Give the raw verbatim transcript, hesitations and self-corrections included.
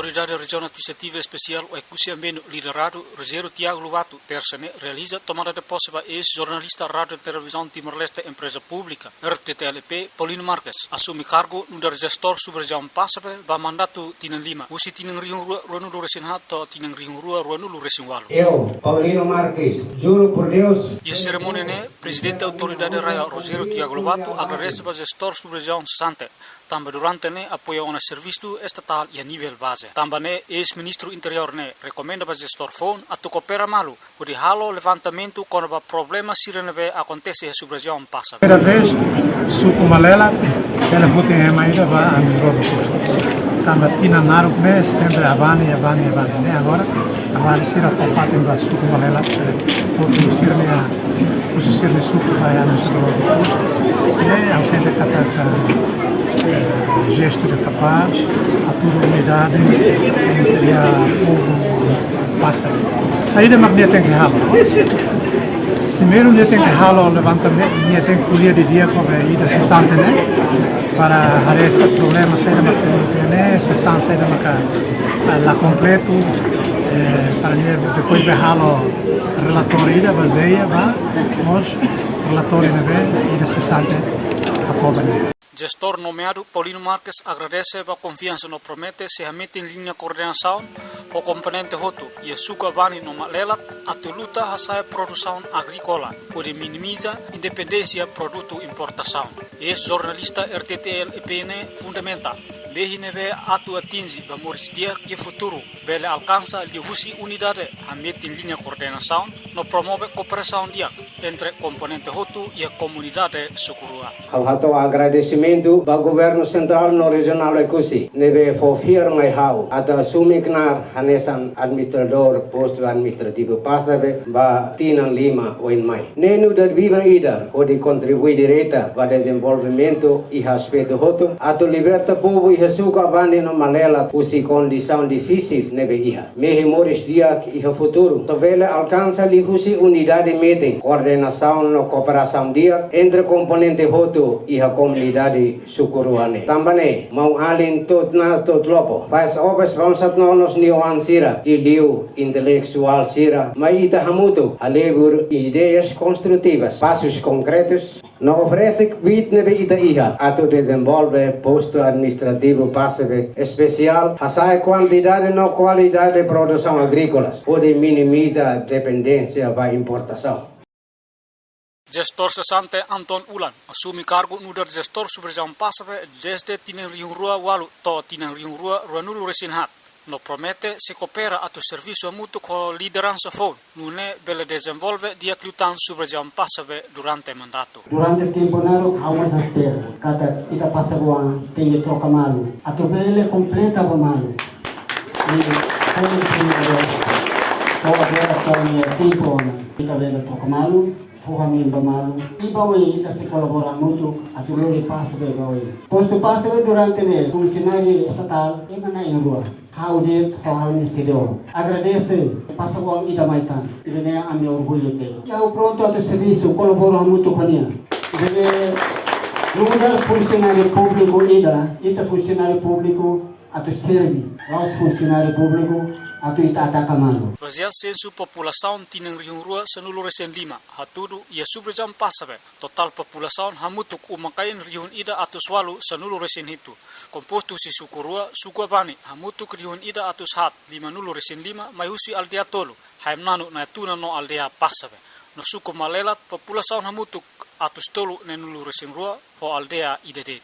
Autoridade Rejiaun Administrativa Espesiál Oekusi Ambeno, lideradu Rogério Tiago Lobato, tersa ne'e realiza tomada de pose ba eis-jornalista Rádiu Televizaun Timor-Leste Empreza Públika, R T T L E P, Paulino Marques, asume kargu nu'udar jestór sub-rejiaun Passabe ba mandatu tinan lima, husi tinan rihun rua ruanulu-resin-haat to'o tinan rihun rua ruanulu-resin-ualu. Eu, Paulino Marques, juro por Deus. Iha serimónia ne'e, Prezidente Autoridade RAEOA Rogério Tiago Lobato agradese ba jestór sub-rejiaun sesante, tanba durante ne'e apoia ona servisu estatál iha nivel baze. Tanba ne'e, eis-Ministru Interiór ne'e rekomenda ba jestór foun atu koopera malu hodi halo levantamentu kona-ba problema sira ne'ebé akontese iha sub-rejiaun Passabe. Primeira vez, suku Malelat, ela foti ema ida ba ami rua kusta. Tanba tinan naruk ne'e, sempre abani, abani, abani. Ne'e agora, abani sira fó fatin ba suku Malelat, foti sira-nia, husu sira-nia suku ba ami rua kusta. Ne'e, ha'u sente katak, eh, jestu de kapás, atu unidade entre povu Passabe. Saida mak nia tenke halo. Primeiru nia tenke halo levantamentu, nia tenke ko'alia didi'ak ho ida sesante ne'e, para haree problema saida mak nia tenke, sesante saida mak, eh, la kompletu, eh, para nia depois bele halo relatóriu ida bazeia ba mós relatóriu ne'ebé ida sesante hato'o ba nia. Jestór nomeadu Paulino Marques agradese ba konfiansa no promete sei hametin liña koordenasaun ho komponente hotu iha suku Abani no Malelat atu luta hasa'e produsaun agríkola hodi minimiza dependénsia produtu importasaun. Eis-jornalista R T T L E P ne'e fundamenta mehi ne'ebé atu atinje ba moris di'ak iha futuru bele alkansa liuhusi unidade hametin liña koordenasaun no promove kooperasaun di'ak entre komponente hotu iha komunidade suku rua. Ha'u hato'o agradesimentu ba Governu Sentrál no Rejionál Oekusi ne'ebé fó fiar mai ha'u atu asume knaar hanesan administradór postu administrativu Passabe ba tinan lima oin mai. Ne'e nu'udar biban ida hodi kontribui direta ba dezenvolvimentu iha aspetu hotu, atu liberta povu iha suku Abani no Malelat husi kondisaun difisil ne'ebé iha. Mehi moris di'ak iha futuru só bele alkansa liuhusi unidade metin koordenasaun no kooperasaun di'ak entre komponente hotu iha komunidade suku rua ne'e. Tanba ne'e, maun-alin Tut Nas Tut Lopo, faz obras bangsat nonos nia oan sira, liuliu intelektuál sira, mai ita hamutuk halibur ideias konstrutivas, pasus konkretus, no oferese kbiit ne'ebé ita iha atu dezenvolve postu administrativu Passabe espesiál, hasa'e kuantidade no kualidade produsaun agríkolas, hodi minimiza dependénsia ba importasaun. Jestór sesante Anton Ulan asume kargu nu'udar jestór sub-rejiaun Passabe dezde tinan rihun rua ualu to'o tinan rihun rua ruanulu-resin-haat, no promete sei koopera atu servisu hamutuk ho lideransa foun, nune'e bele dezenvolve di'ak liután sub-rejiaun Passabe durante mandatu. Durante tempu naruk ha'u mós espera katak ita Passabean tenke troka malu atu bele kompleta ba malu. I, por isso, agora, agora, agora, tempu ona, ita bele troka malu, fó hanoin ba malu. I ba oin ita sei kolabora hamutuk atu lori Passabe ba oin. Postu Passabe durante ne'e funsionáriu estatál ema na'in-rua. Ha'u de'it ho ha'u-nia sériu agradese Passabean ida mai tan. Ida-ne'e ami orgullu tebes. I ha'u prontu atu servisu, kolabora hamutuk ho nia. Ida-ne'e nu'udar funsionáriu públiku ida, ita funsionáriu públiku atu serve, la'ós funsionáriu públiku atu ita ataka malu. Bazeia sensu populasaun tinan rihun rua sanulu-resin-lima hatudu iha sub-rejiaun Passabe, totál populasaun hamutuk uma-kain rihun ida atus ualu sanulu-resin-hitu, kompostu husi suku rua, suku Abani hamutuk rihun ida atus haat limanulu-resin-lima mai husi aldeia tolu, Haemnanu, Naetuna no aldeia Passabe. No suku Malelat populasaun hamutuk atus tolu neenulu-resin-rua ho aldeia ida de'it.